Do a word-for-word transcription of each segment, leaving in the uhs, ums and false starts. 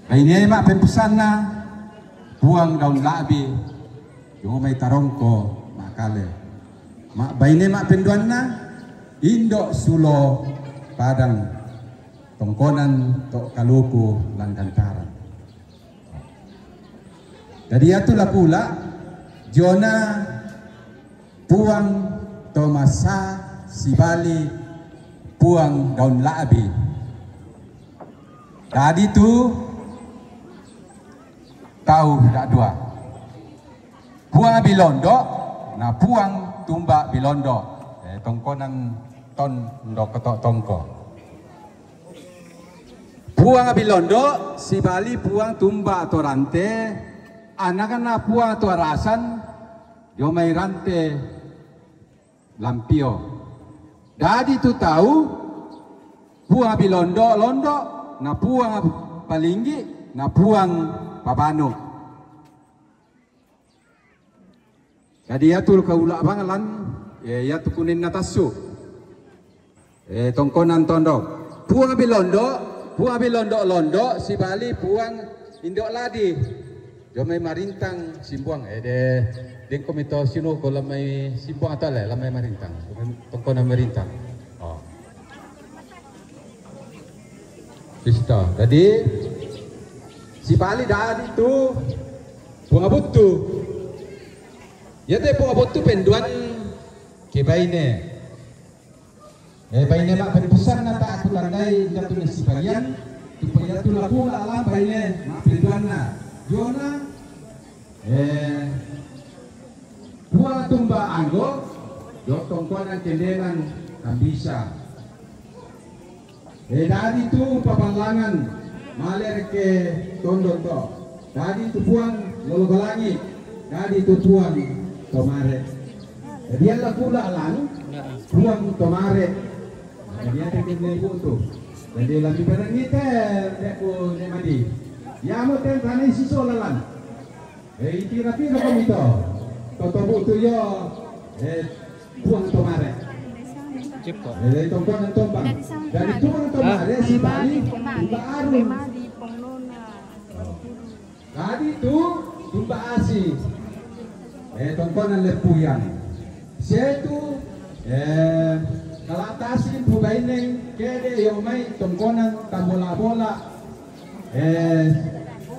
Baine ma'pempusanna, Puang Daun La'bi, jomai tarongko ma'kale. Ma-, baine ma'penduanna, Indo' Sulo Padang, tongkonan to' Kaluku Langgantaran. Jadi iatu la kula, jona Puang Tomasa sibali Puang Daun La'bi. Dadi tu tau da'dua. Puang Abilondo, na Puang Tumba Bilondo. Eh, tongkonan ton-, ndo koto tongko. Puang Abilondo, sibali Puang Tumba Torante, anakna Puang Toarasan, jomai Rante Lampio. Dadi tu tau, Puang Abilondo Londo, na Puang Palinggi, na Puang Pabanu. Jadi iatu kaula bang lan, eh, iatu kuninna tassu. Eh, tongkonan tondok. Puang Abilondo, Puang Abilondo Londo, sibali Puang Indo' Ladi. Jomai marintang Simbuang, eh, de, dengko mito sinuko lamai Simbuang atau le, lamai marintang. Tongkonan marintang. Oh. Sisto. Jadi, sibali dadi tu Puang Abuttu. Iate Puang Abuttu penduan ke baine. Eh, baine ma'pempusanna ta' kutandai jatu na sibalian, tu payatu la kula alam baine ma'penduanna. Jona, eh, Puang Tumba Anggo, jo tongkonan Kendenan Kambisa. Eh, dadi tu Paballangan, male rekke tondok to. Dadi tu Puang Lolobalangi, dadi tu Puang Tomare. Jadi iala kula lan, Puang Tomare. Jadi iate kenne butu. Jadi lebih barang ite, deku ne madi. Iamo te tanai sisola lan. Eh, iti rapi na komito. Toto butu yo, eh, Puang Tomare. Cipto. Eh, tongkonan Tombang. Dari Puang Tomare, ah, sibali, Mbak Arun. Tadi tu, Tumba Asi. Eh, tongkonan Lepuyang. Setu, eh, Kalatasi, Pubaineng, kede, yomai, tongkonan, Tambola-bola. Eh,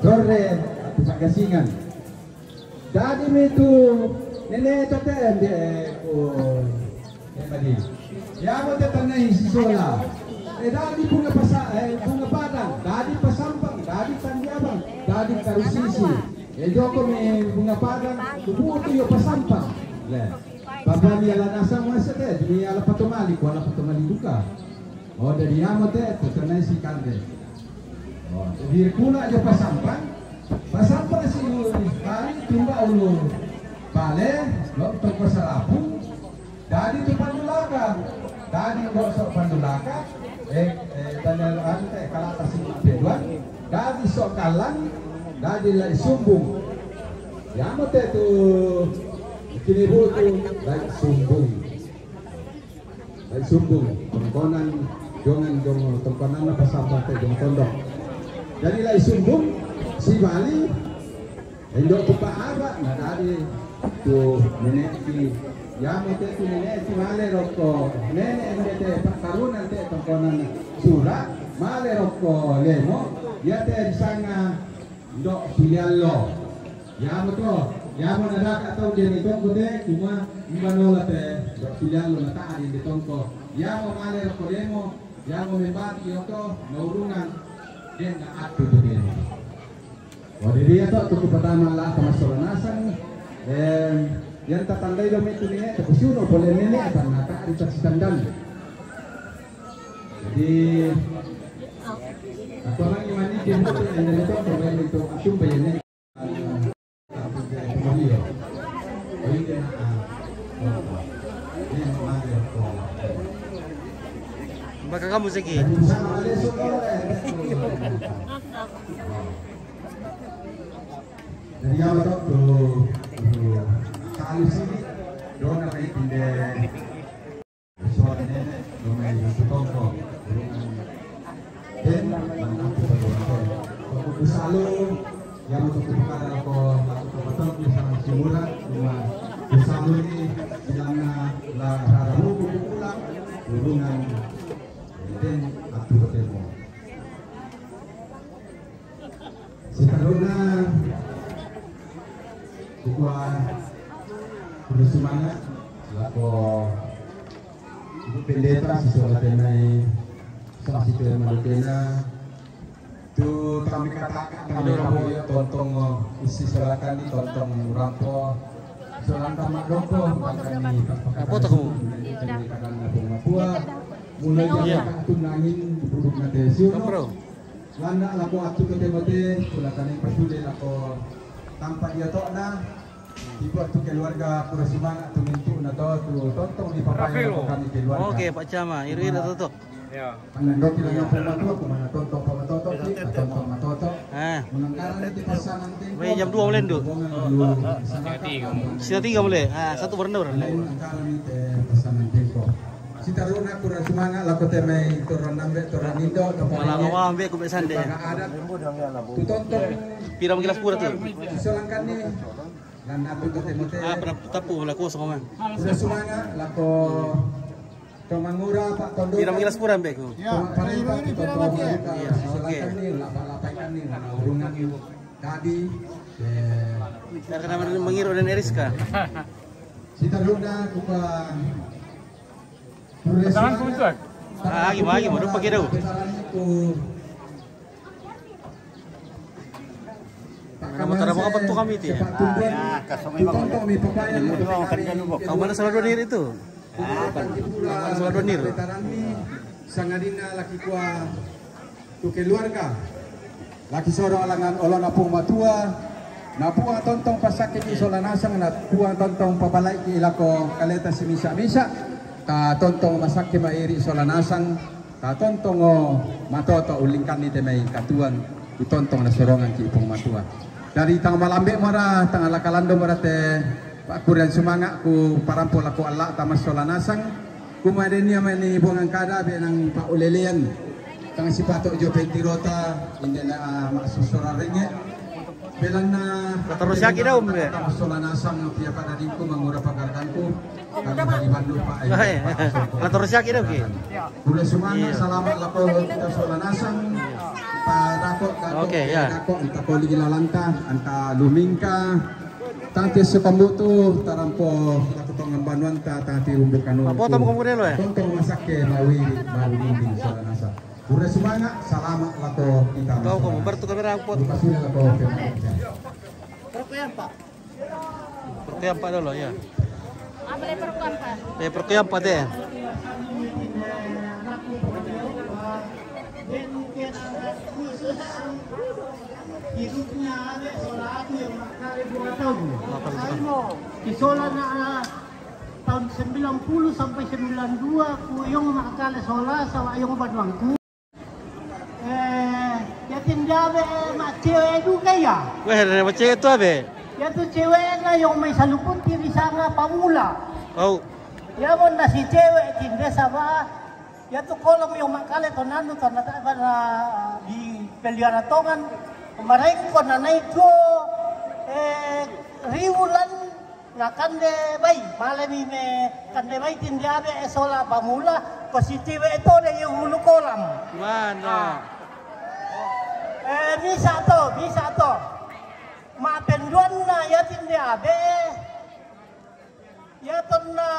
Torre, atau Pagasingan. Dadi mi tu nene' to te ende ku, eh, tadi. Iamo te tanai sisola. Eh, dadi bunga pasa-, eh, bunga padang, dadi pasampang, dadi tandiabang, dadi karusisi. Eh, joko mi bunga padang, kubutu yo pasampang. Le. Bapa mi ala nasa masa te, mi ala patomali, ku ala patomali duka. Oh, dadi iamo te, tu tanai si kande. Oh, jadi kula jo pasampang, pasampang si ulu bali, Tumba Ulu Bale, Doktor Pasalapu, dadi tu Pandulaka, dadi Doktor Pandulaka, eh, eh, dan ante Kalatasi ma'penduan, dadi Sokallang, dadi Lai Sumbung. Iamo te tu kinibu tu Lai Sumbung. Lai Sumbung, tongkonan, jongan, jong, tongkonan apa sampah te jong tondok. Jadi Lai Sumbung, sibali, Indo' Tumba Aba, na dadi tu nene' ki, iamo te tu nene' ki male roko, nene' ende te pakarunan te tongkonan Sura, male roko Lemo, iate disanga Indo' Suliallo. Iamo to, iamo nadaka tau dende tongko te, cuma mbanola te Indo' Suliallo na ta'a dende tongko. Iamo male roko Lemo, iamo membati oto, naurungan, den na attu tu dende. Oh, jadi iya to, tuku pertama la tamassola nasang, em, yang tatandai lo metu nene', tapi suno pole nene', apa na ta'a di taksi tandang. Jadi, apa lagi mani dia, yang dari to, pemain itu, asum bayarnya. Baka kamu segi. Dari awal tu, tu, kalau sini, dona kayak pindah. Suara nenek, rumah yang setongkol, rumah. Dan, dan aku berdoa. Salu, yang untuk kepada ko, ko batong ni sama simula, cuma salu ni bilangna la rara buku pula, urungan, den atu ketemu. Seterusnya, kukua kudu semangat, lako ibu pendeta, siswa latenai, sa situ yang malukena, tu kami katakan, kami kamu ya, tontong, isi silakan di tontong rampo, silakan mak doko, makan ni, apa foto kamu? Matua, mulai jam satu nangin, duduk na tesi, no? Landa lako atu ke temote, silakan yang pasude lako tampa dia tokna, ibu atu keluarga kura semangat tu mintu na to, tu tontong di papai lako kami keluarga. Oke, Pak Cama, iru-iru tutuk. Ya. Tangan doki lagi pun matu, aku mana tontong, pama toto, ki, tontong matoto. Ah. Menangkaran di pasangan tempo. Weh, jam dua mulai, Ndu. Hubungan dulu, sangat. Setengah tiga mulai. Ah, satu berendam, berendam. Menangkaran di pasangan tempo. Sitaruna kura semangat lako temai toran nambe, toran indo, toran. Malah indo. Ngomong ambe ku besande. Lembaga adat. Tu tontong. Pira manggilas pura tu? Isolangkan ni. Dan aku ke temote. Ah, pernah tapu malah kosong, Mang. Kura semangat lako Tomangura, Pak Tondo. Pira manggilas pura ambe ku? Ya, pira, pira, pira, pira. Iya, oke. Silakan ni, lapa-lapai kan ni, mana urungan ni. Tadi, eh. Karena mengiru dan Eriska. Sitaruna kupa. Tangan puncak. Ah, gimana, gimana? Pakai dong. Nama tara maka tu kami ti. Ah, kasong memang. Kau mana salah dua diri tu? Ah, kan. Kau mana salah dua diri? Sangadina laki kua tu keluarga. Laki soro alangan olo napung matua, napua tontong pasakki sola nasang, napua tontong papalaiki lako kaleta simisa-misa, ta tontong masakki mairi sola nasang, ta tontong o matoto ulingkanni te mai katuan, tu tontong nasorongangki Puang Matua. Dari tang malambe mora, tang ala kalando mora te pakurian sumanga ku parampo lako Allah ta massola nasang, Kumadenia mani buangan kada be nang paulelean. Tang sipato jo pentirota, inde na, ah, maksud sora renge. Belanna. Latar siaki daun be. Sola nasang pia pada dingku mangura pagarkanku. Kami bali bandu, Pak. Latar siaki daun ki. Kura semangat, iya. Selamat lako kita sola nasang. Padako, dako, oke, ya. Dako, anta koli lalanta, anta lumingka. Tang te sukambutu tarampo lako tongan banuanta, tang te rumbu kanu. Apa tamu kamu dulu, eh? Tontong masakke mawi, mawi dinding sola nasa. Kura semangat, selamat lako kita. Kau kamu bertukar berapa? Buka sudah lako. Berapa ya, Pak? Berapa ya, Pak, dulu, ya? Apa le berapa, Pak? Eh, berapa ya, Pak, deh? Hidupnya ada sola aku yang makkale dua tahun. Isola na tahun sembilan puluh sampai sembilan dua ku yong makkale sola sawa yong banuangku. Eh, yatin jabe mak cewek juga ya. Weh, ada mak cewek tu abe. Ya tu cewek na yong mai saluputi di sana pamula. Oh. Ya mon nasi cewek tinde sama. Yatu kolong yo makkale to nanu to na, na di peliara tongan, marengko na naiko, eh, riulan na kande bai, malemi me kande bai tinde abe, eh, sola pamula, ko sitiwe to de yo hulu kolam. Mana? Ah. Eh, misa to, misa to. Ma penduan na ya tinde abe. Ya tonna,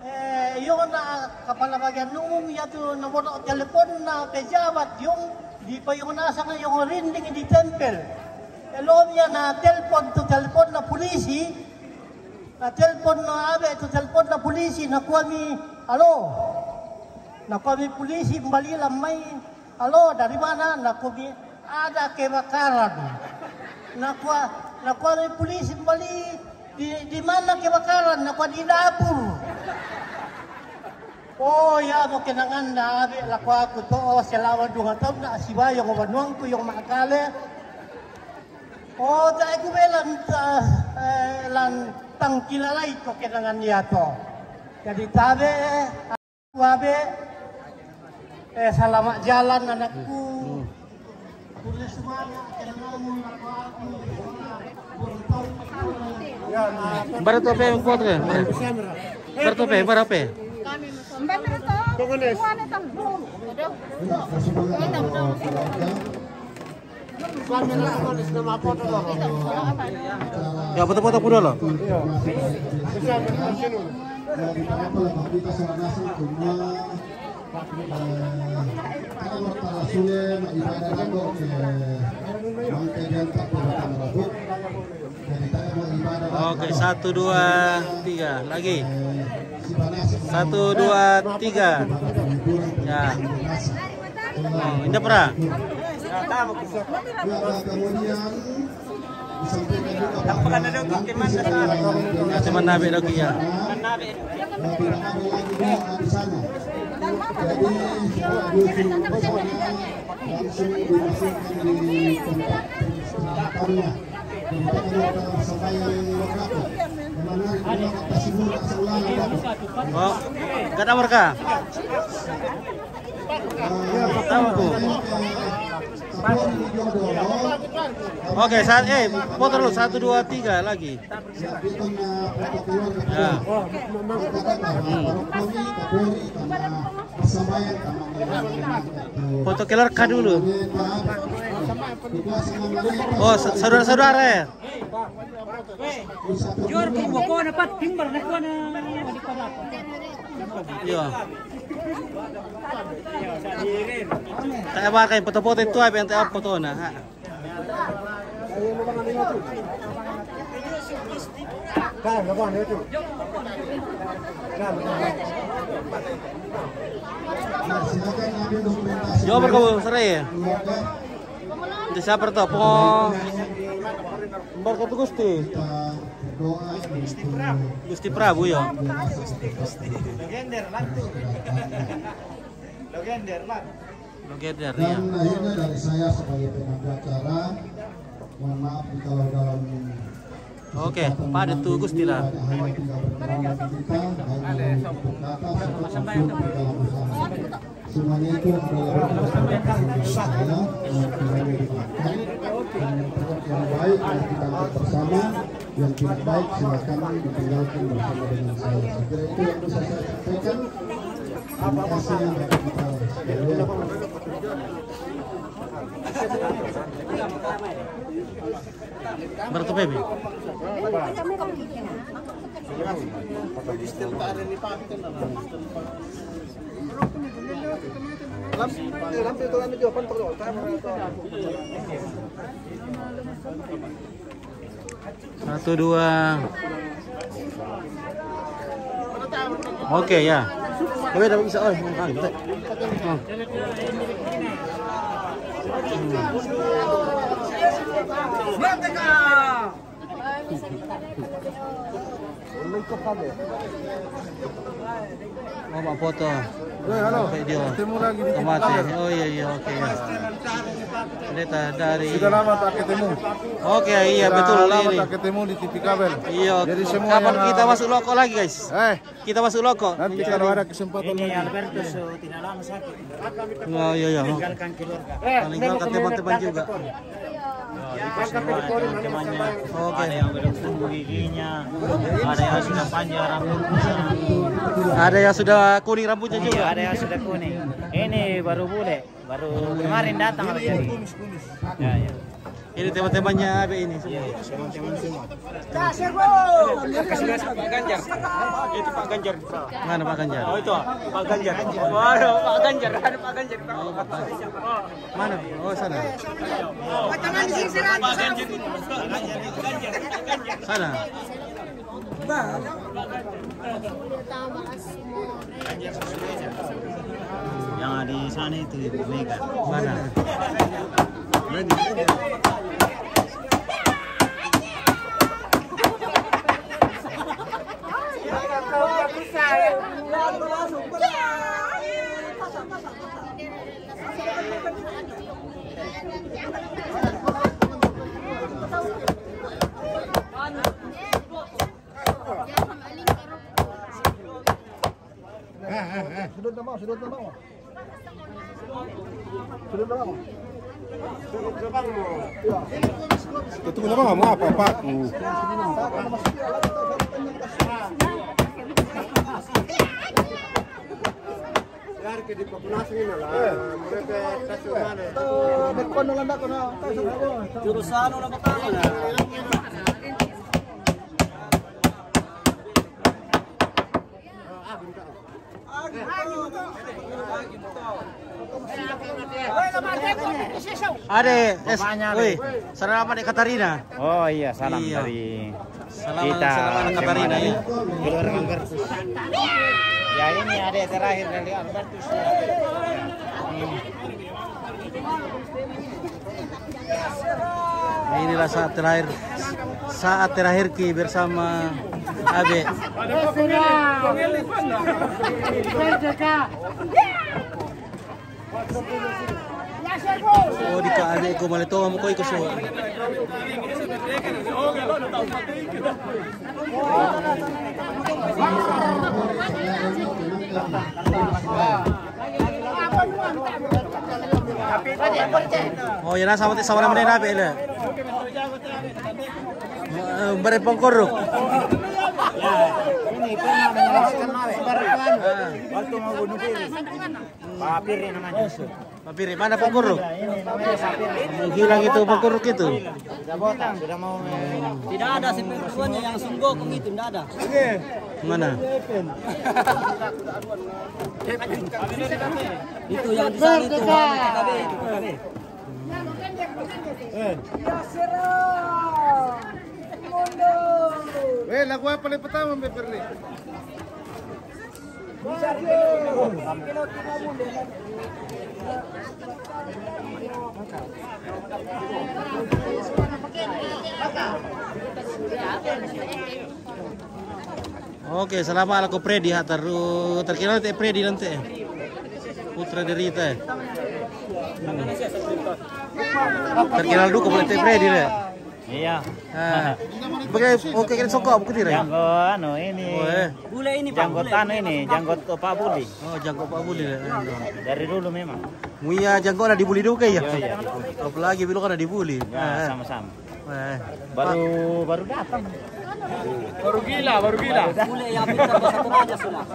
eh, yona kepala bagian umum ya tu nomor telepon na pejabat yong di payong nasang yong rinding di tempel. Elom ya na telepon tu telepon na polisi, na telepon na abe tu telepon na polisi na kuami, "Halo." Na kuami polisi mbali lamai. "Halo, dari mana?" Naku mi, "Ada kebakaran." Nakua, nakua mi polisi mbali, "Di, di mana kebakaran?" Nakua, "Di dapur." Oh, ya mo kenangan na abe laku aku to, oh, selama dua tahun na sibayong banuangku yong makkale. Oh, tak aku belan ta, eh, lan tangkilalai ko kenangan ya to. Jadi tabe, Wabe, eh, selamat jalan anakku. Bara to pe kuat ke? Bara to pe, bara pe? Empat ratus. Dua ni tahu. Aduh. Ini tahu. Ya, foto-foto pun dulu. Oke, satu, dua, tiga, lagi. Satu, dua, tiga. Ya. Oh, indah pernah. Cuma nabe doki ya. Oh, gak ada mereka. Tahu. Oke, saat eh foto dulu, satu, dua, tiga, lagi. Ya. Hmm. Foto keluarga dulu. Oh, sa- saudara-saudara ya. Jor, kung bako na pat, timbar na ko na. Iya. Tayo ba kayo, foto-foto ito ay, foto na ha. Yo, berkabung, serai ya. Itu siapa tuh? Po. Embarka tu Gusti. Gusti Prabu ya. Legender lantu. Legender lantu. Legender ya. Dan akhirnya dari saya sebagai pengambil acara, mohon maaf kalau dalam Oke, pada tu Gusti lah. Semuanya itu adalah berkat dari saya, yang kiranya dimaafkan, dan yang baik yang kita angkat bersama, yang tidak baik silakan ditinggalkan bersama dengan saya. Saya kira itu yang bisa saya sampaikan. Terima kasih yang kita sekalian. Berapa, Baby? Satu, dua. Oke, ya. Tapi dapat bisa, oh, ah, gitu. Oh. Oh, Pak foto. Eh, halo. Video. Ketemu lagi di Tomate. Oh, iya, iya, oke, ya. Pendeta dari Sudah lama tak ketemu. Oke, iya, betul. Sudah lama tak ketemu di T V Kabel. Iya. Jadi semua kapan kita masuk loko lagi, guys? Eh, kita masuk loko. Nanti kalau ada kesempatan lagi. Ini Alberto, so, tidak lama sakit. Oh, iya, iya. Meninggalkan keluarga. Meninggalkan teman-teman juga. Teman-temannya. Oke. Ada yang sudah tumbuh giginya, ada yang sudah panjang rambutnya. Ada yang sudah kuning rambutnya juga. Iya, ada yang sudah kuning. Ini baru bule, baru kemarin datang. Ini kumis-kumis. Ya, ya. Ini teman-temannya Abe ini semua. Iya, teman-teman semua. Kasih, Bro. Kasih, Pak Ganjar. Itu Pak Ganjar. Mana Pak Ganjar? Oh, itu Pak Ganjar. Waduh, Pak Ganjar. Ada Pak Ganjar. Oh, Pak Ganjar. Oh. Mana? Oh, sana. Pak Ganjar. Sana. Yang ada di sana itu Ibu Mega. Mana? Eh, eh, eh. Sudut nama, sudut nama. Sudut nama. Itu kenapa nggak mau apa-apa? Hmm. Jurusano na batanga na. Ade, es, woi, salam Ade Katarina. Oh iya, salam dari kita, salam Katarina ya. Keluarga Albertus. Ya, ini Ade terakhir dari Albertus. Nah, inilah saat terakhir, saat terakhir ki bersama Abe. Oh, di ka Abe ko maleto mo ko iko so. Oh, ya na sama sama na Abe le. Eh, bare pongkoruk. Ya, ini pernah menjelaskan Abe. Waktu mau bunuh diri. Papiri namanya. Papiri, mana pongkoruk? Ini namanya Papiri. Menghilang itu pongkoruk itu. Sudah botak, sudah mau. Tidak ada si perempuannya yang sunggokong itu, tidak ada. Mana? Itu yang di sana itu, K K B itu, K K B. Eh, lagu apa le pertama, Be Perli? Oke, salama' lako Freddy ha, taru terkenal te Freddy nante. Putra Derita. Hmm. Terkenal duka pole te Freddy le. Iya. Ah. Bagai, oke, kira soko buku tira. Janggo anu ini. Oh, eh. Bule ini, Pak, janggo bule, anu bule, ini, Pak, janggo Pak Buli. Oh, janggo Pak Buli le. Dari dulu memang. Muia janggo na dibuli duka ya. Iya, iya, dibuli. Apalagi bilo kana dibuli. Ya, eh, sama-sama. Eh. Baru, baru datang. Baru gila, baru gila. Baru datang. Bule ya, pintar bahasa Toraja sudah.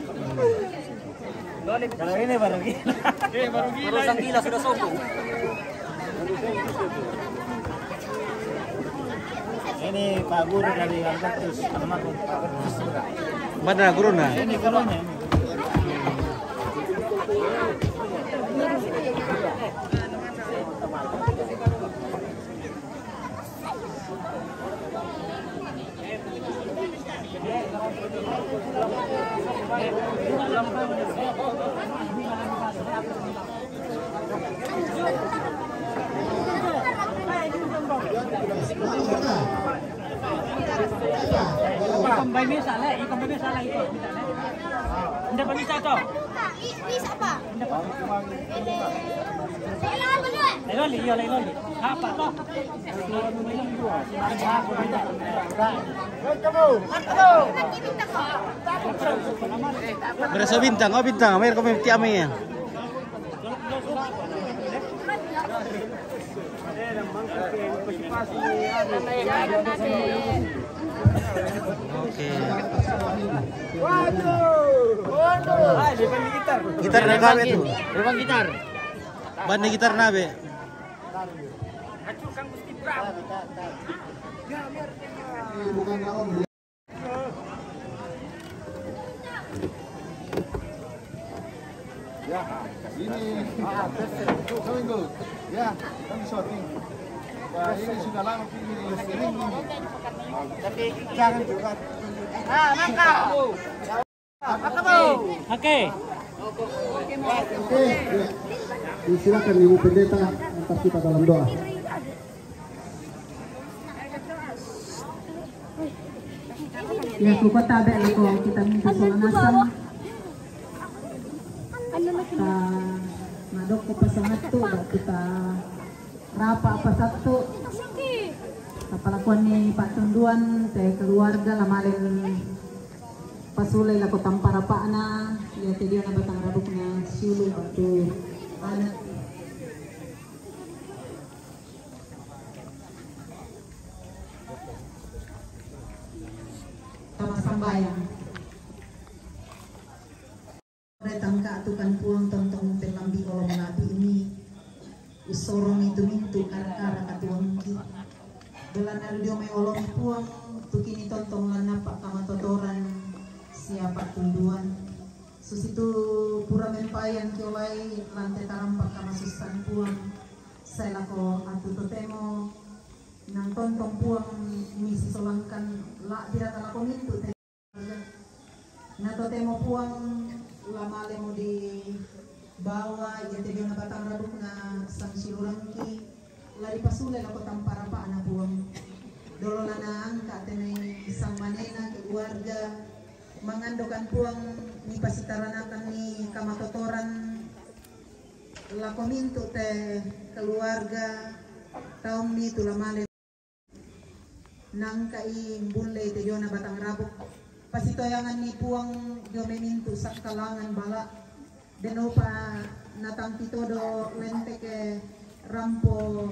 Kalau ini baru gila. Eh, baru gila. Barusan gila sudah sombong. Ini Pak Guru dari Albertus, almarhum Pak Albertus juga. Mana guru na? Ini gurunya ini. Ikon bai misa le, ikon bai misa le, ikon. Nda pa misa to? Misa pa? Nda pa. Leloli, iyo, leloli. Apa to? Berasa bintang, oh bintang, mayroon kami tiami yan. Oke. Gitar na gabe tu. Ban na gitar na be. Ya, ini. Ah, that's it. Going good. Ya, kami shooting. Ya, ini sudah lama ini sering ini. Tapi jangan juga. Ah, nangka. Oke. Oke, ya. Silakan Ibu Pendeta antar kita dalam doa. Ya, ku kota be lako kita minta sola nasa. Ta madoko pasang atu, ba kita rapa pasattu. Apalakuan ni Pak Tunduan, te keluarga la malen pasulai lako tampa rapa'na, ya te dio na batang rabukna siulu batu anak. Bayang. Retang ka tukan puang tontong pelambi olo malabi ini. Usorong itu mintu kara-kara katuangki. Belan alu dio mai olomi puang, tukini tontong lanapa kamatotoran siapa tunduan. Susitu pura mempayan kiolai lante tarampak kamasusan puang. Sai lako atu totemo nang tontong puang misi solangkan la dirata lako mintu te. Na totemo puang, la male mo di bawa ia te diona batang rabuk na sang silurangki, la dipasule lako tampa rapana puang. Dolo la naangka te nai sang manena keluarga, mangandokan puang ni pasitaranakan ni kamatotoran lako mintu te keluarga taung ni tu la male. Nangka i mbulle i te diona batang rabuk. Pasitoyangan ni puang dio memintu sakkalangan bala. Denopa natampi todo lenteke rampo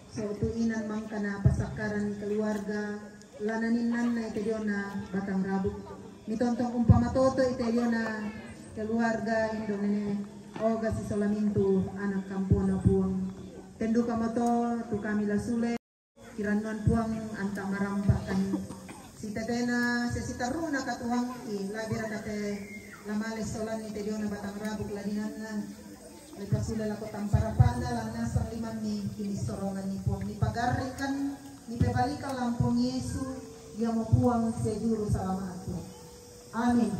so tu inan mangkana pasakkaran ni keluarga. Lana ninnanna i te diona batang rabuk. Mitontong umpama toto i te diona keluarga indo nene oga sisola mintu anak kampona puang. Tenduka moto tu kami la sule. Kirannuan puang anta marampakkan sitetena sesitaruna katuangki labira kate lamale solanni te diona batang rabuk ladinanna. Lepasule lako tamparapana lanna sarlimanni kini soronganni puang ni pagarrikan ni pebalikan lampung Yesu. Iamo puang sejuru salama aku. Amin.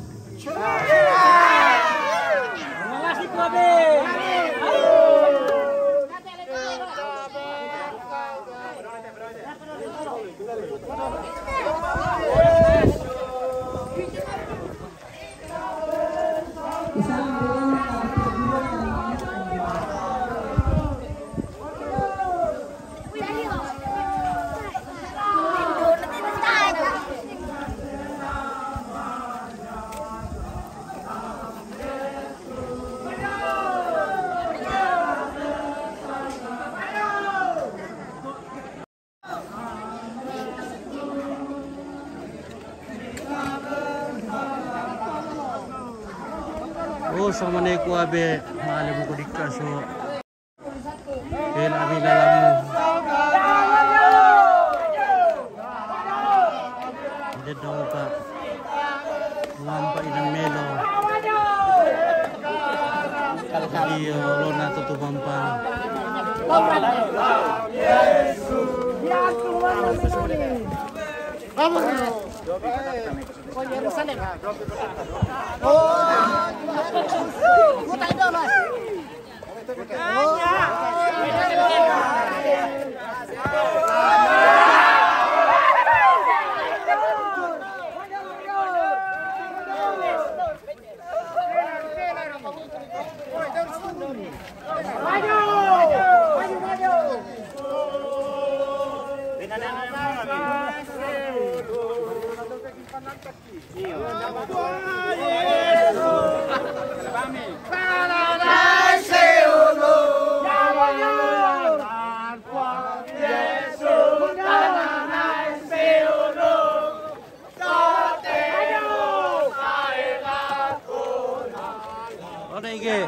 Oh, sama ne ku abe male muko dikka so. Pela mi lalamu. Ide dong ka. Lampa ina melo. Iyo, lona tutu mampa. Ona ige.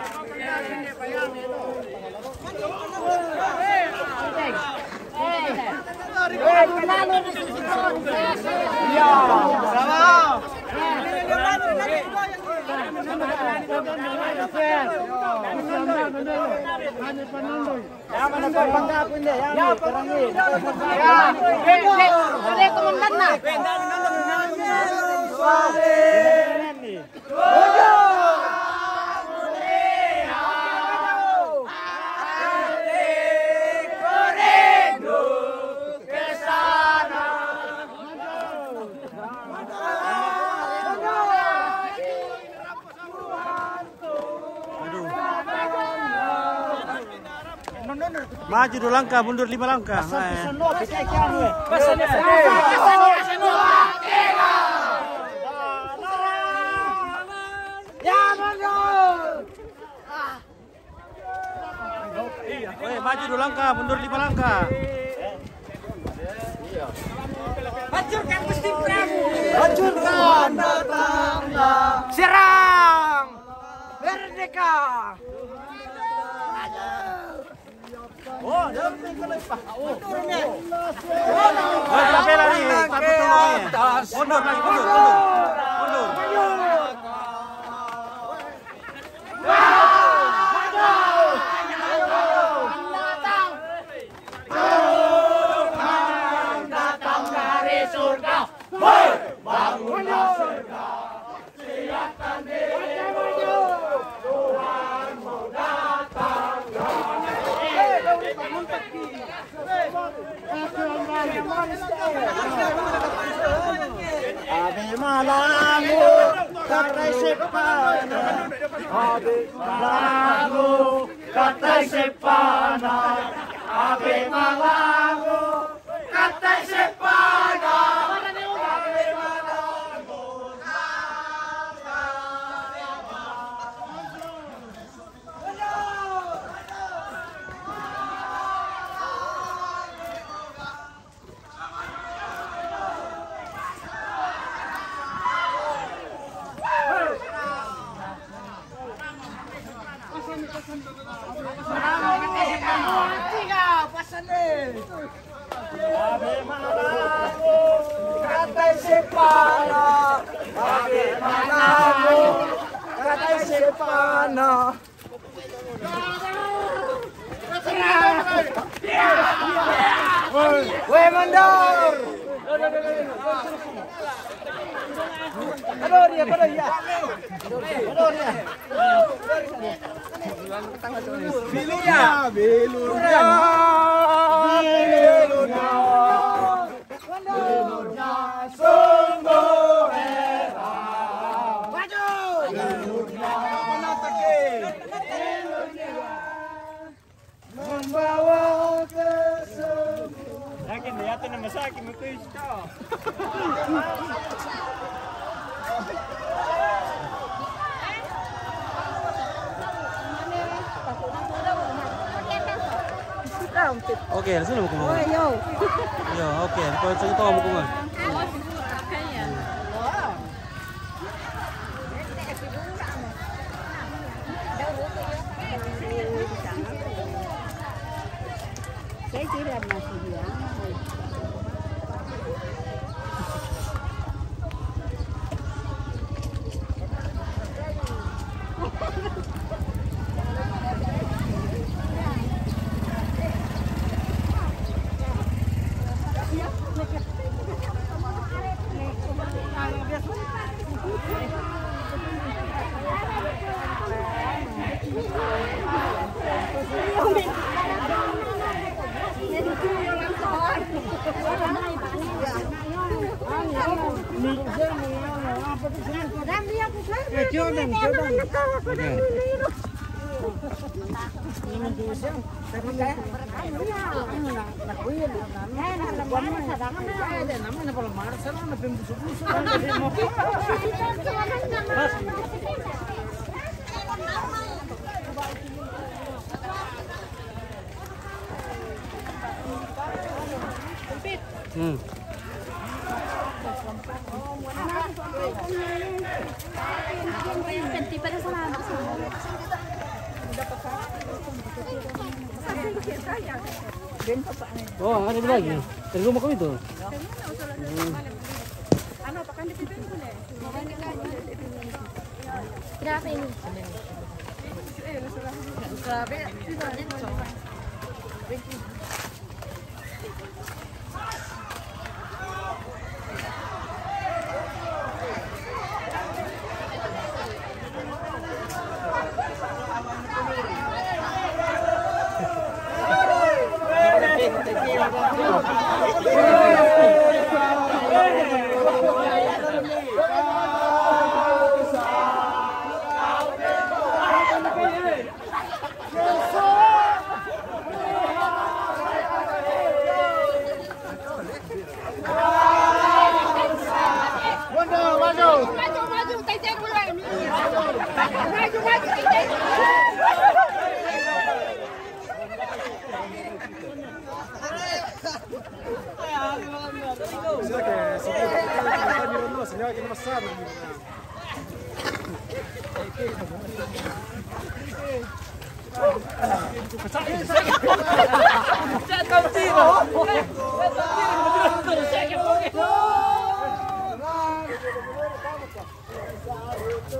Maju dua langkah, mundur lima langkah. Weh, maju dua langkah, mundur lima langkah. Hancurkan Gusti Prabu. Hancurkan. Serang. Merdeka. Oh, dia punya kena ipah. Oh. Mundur, Pak. Mundur. Mundur, mundur, mundur. Mundur. Ave Malango, katai sepana. Ave Malango, katai sepana. Ave Malango, katai sepana. Ave Malango, katai sepana. Ave Malango, katai sepana. Weh, mundur. Aduh, dia, aduh, ya. Aduh, dia. Bilurnya, bilurnya. Bilurnya. Bilurnya sungguh heran. Maju. Bilurnya. Membawa kesembuhan. Yakin, yakin nama sakit itu. Oke, langsung mau kumang. Yo, oke, kau cerita mau kumang. Hmm. Oh, ada lagi. Dari rumah kami tuh. Hmm. Berapa ini?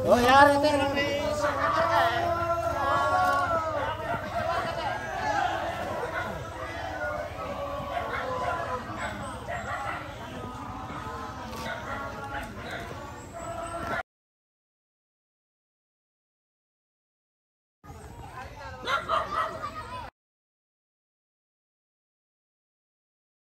Oh, ya, rete, rete.